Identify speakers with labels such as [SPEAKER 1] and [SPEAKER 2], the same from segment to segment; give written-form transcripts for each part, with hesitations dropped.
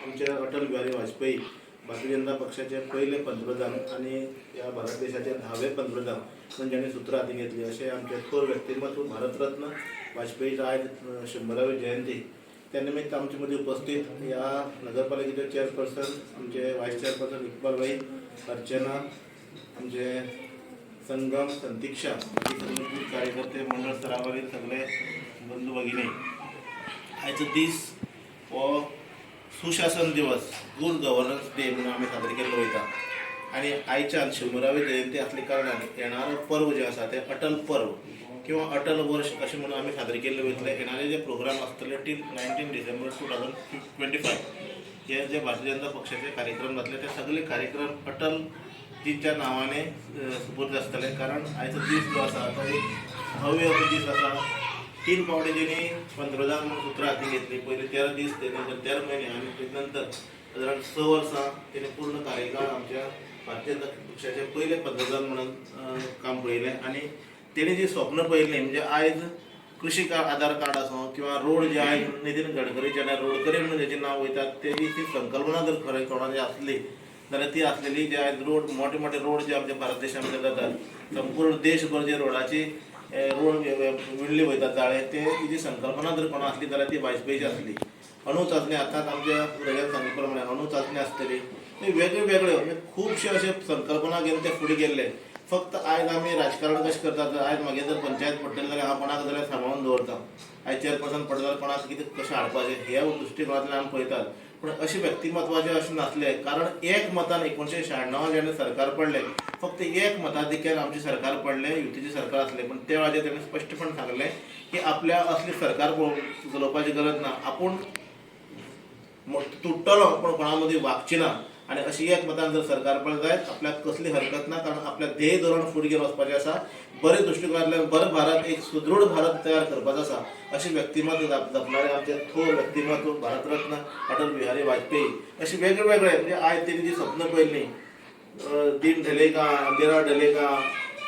[SPEAKER 1] आमचे अटल बिहारी वाजपेयी भारतीय जनता पक्षाचे पयले पंतप्रधान आनी ह्या भारत देशाचे 10वे पंतप्रधान म्हणून ज्यांनी सुत्रां हातीन घेतली, अशें आमचे थोर व्यक्तिमत्व भारतरत्न वाजपेयीचा आयज 100वी जयंती. त्या निमित्त आमचे मदीं उपस्थित ह्या नगरपालिकेचे चेअरपर्सन, आमचे वायस चेअरपर्सन इक्बाल भाई, अर्चना, आमचे संगम, संतिक्षा, बाकी सगळे बूथ कार्यकर्ते, मंडळ स्तरावरील सगळे बंधू भगिनी, आयचो दीस हो सुशासन दिवस, गुड गव्हर्नन्स डे म्हणून आमी साजरे केल्लो वयता आनी आयच्यान 100वी जयंती असल्या कारणान येणारो पर्व जें आसा तें अटल पर्व किंवा अटल वर्ष अशें म्हणून आमी साजरे केल्ले वयतले. येणारे जे प्रोग्राम आसतले till 19 December 2025, हे जे भारतीय जनता पक्षाचे कार्यक्रम जातले ते सगळे कार्यक्रम अटल जींच्या नांवाने सुपूर्द आसतले. कारण आयचो दीस जो आसा तो एक भव्य असो दीस आसा. तीन फावटी तेणी पंतप्रधान म्हणून सुत्रां हातीन घेतली. पयले 13 दीस, ते नंतर 13 म्हयने आनी ते नंतर सादारण 6 वर्सां तेणी पूर्ण कार्यकाळ आमच्या भारतीय जनता पक्षाचे पयले पंतप्रधान म्हणून काम पळयलें. आनी तेणी जी स्वप्न पळयल्लीं, म्हणजे आयज कृषी आधार कार्ड आसूं किंवा रोड जे आयज नितीन गडकरी जेन्ना रोडकरी म्हणून जेचें नांव वयता, तेजी ती संकल्पना जर खरें कोणाची आसली जाल्यार ती आसलेली. जे आयज रोड, मोठे मोठे रोड जे आमच्या भारत देशा भितर जातात, संपूर्ण देशभर जे रोडाची रोड विणले वयतात जाळे, ते जी संकल्पना जर कोणा आसली जाल्यार ती वाजपेयीची आसली. अणू चांचणी, आतांच आमच्या फुडाऱ्यान सांगिल्ले प्रमाणे अणू चांचणी आसतली, ते वेगळे वेगळे म्हणजे खुबशे अशे संकल्पना घेवन ते फुडें गेल्ले. फक्त आयज आमी राजकारण कशें करतात? आयज मागीर जर पंचायत पडटली जाल्यार हांव कोणाक जाल्यार सांबाळून दवरता, आयज चेअरपर्सन पडटा जाल्यार कोणाक कितें कशें हाडपाचें ह्या दृश्टिकोनांतल्यान आमी पळयतात. पूण अशें व्यक्तिमत्वाचें अशें नासलें, कारण एक मतान 1996 जेन्ना सरकार पडलें, फक्त एक मताधिक्यान आमचें सरकार पडलें. युतीचें सरकार आसलें, पूण त्या वेळाचेर तेणें स्पश्टपण सांगलें की आपल्या असली सरकार चलोवपाची गरज ना, आपूण तुट्टलो पूण कोणा मदीं वागची ना आनी अशी एक मतान जर सरकार पडलें जायत आपल्याक कसली हरकत ना, कारण आपल्या ध्येय धोरण फुडें घेवन वचपाचें आसा, बरे दृश्टिकोनांतल्यान बरो भारत, एक सुदृढ भारत तयार करपाचो आसा. अशें व्यक्तिमत्व जपणारे आमचे थोर व्यक्तिमत्व भारतरत्न अटल बिहारी वाजपेयी. अशे वेगळे वेगळे, म्हणजे आयज तेणी जी स्वप्न पळयल्लीं, दिन ढलेगा, अंधेरा ढलेगा,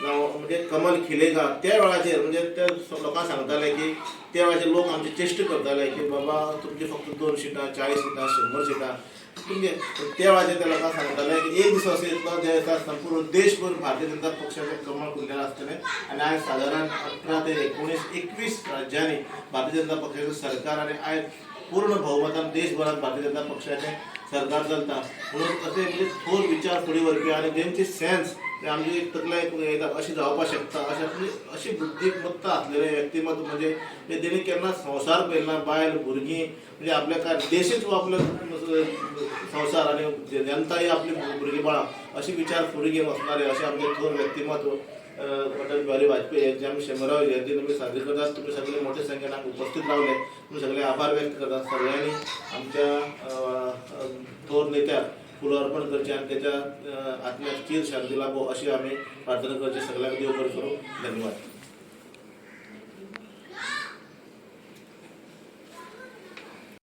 [SPEAKER 1] जावं म्हणजे कमल खिलेगा, त्या वेळाचेर म्हणजे ते लोकांक सांगताले की त्या वेळाचेर लोक आमची चेश्ट करताले की बाबा तुमची फक्त 2 सिटां, 40 सिटां, 100 सिटां तुमचे. त्या वेळाचेर त्या लोकांक सांगताले की एक दीस असो येतलो ज्या दिसा संपूर्ण देशभर भारतीय जनता पक्षाचें कमळ फुललेलें आसतलें. आनी आयज सादारण 18 ते 19, 21 राज्यांनी भारतीय जनता पक्षाचें सरकार आनी आयज पूर्ण भोवमतान देशभरात भारतीय जनता पक्षाचें सरकार चलता. म्हणून असे म्हणजे थोर विचार फुडें व्हरपी आनी जेंची सेन्स आमची एक तकलेक येता अशी जावपाक शकता, अशें म्हणजे अशी बुद्धिमत्ता आसलेलें व्यक्तिमत्व. म्हणजे तेणी केन्ना संवसार पळयला ना, बायल भुरगीं, म्हणजे आपल्या काय देशच हो आपलो संवसार आनी जनता ही आपली भुरगीं बाळां, अशे विचार फुडें घेवन वचणारे अशें आमचें थोर व्यक्तिमत्व अटल बिहारी वाजपेयी यांची आमी 100वी जयंती तुमी साजरी करतात. तुमी सगळे मोठ्या संख्येन उपस्थित रावले, तुमी सगळे आभार व्यक्त करतात. सगळ्यांनी आमच्या थोर नेत्याक फुलां अर्पण करचें आनी त्याच्या आत्म्याक चीर शांती लाभो अशी आमी प्रार्थना करची. सगळ्यांक देव बरें करूं. धन्यवाद.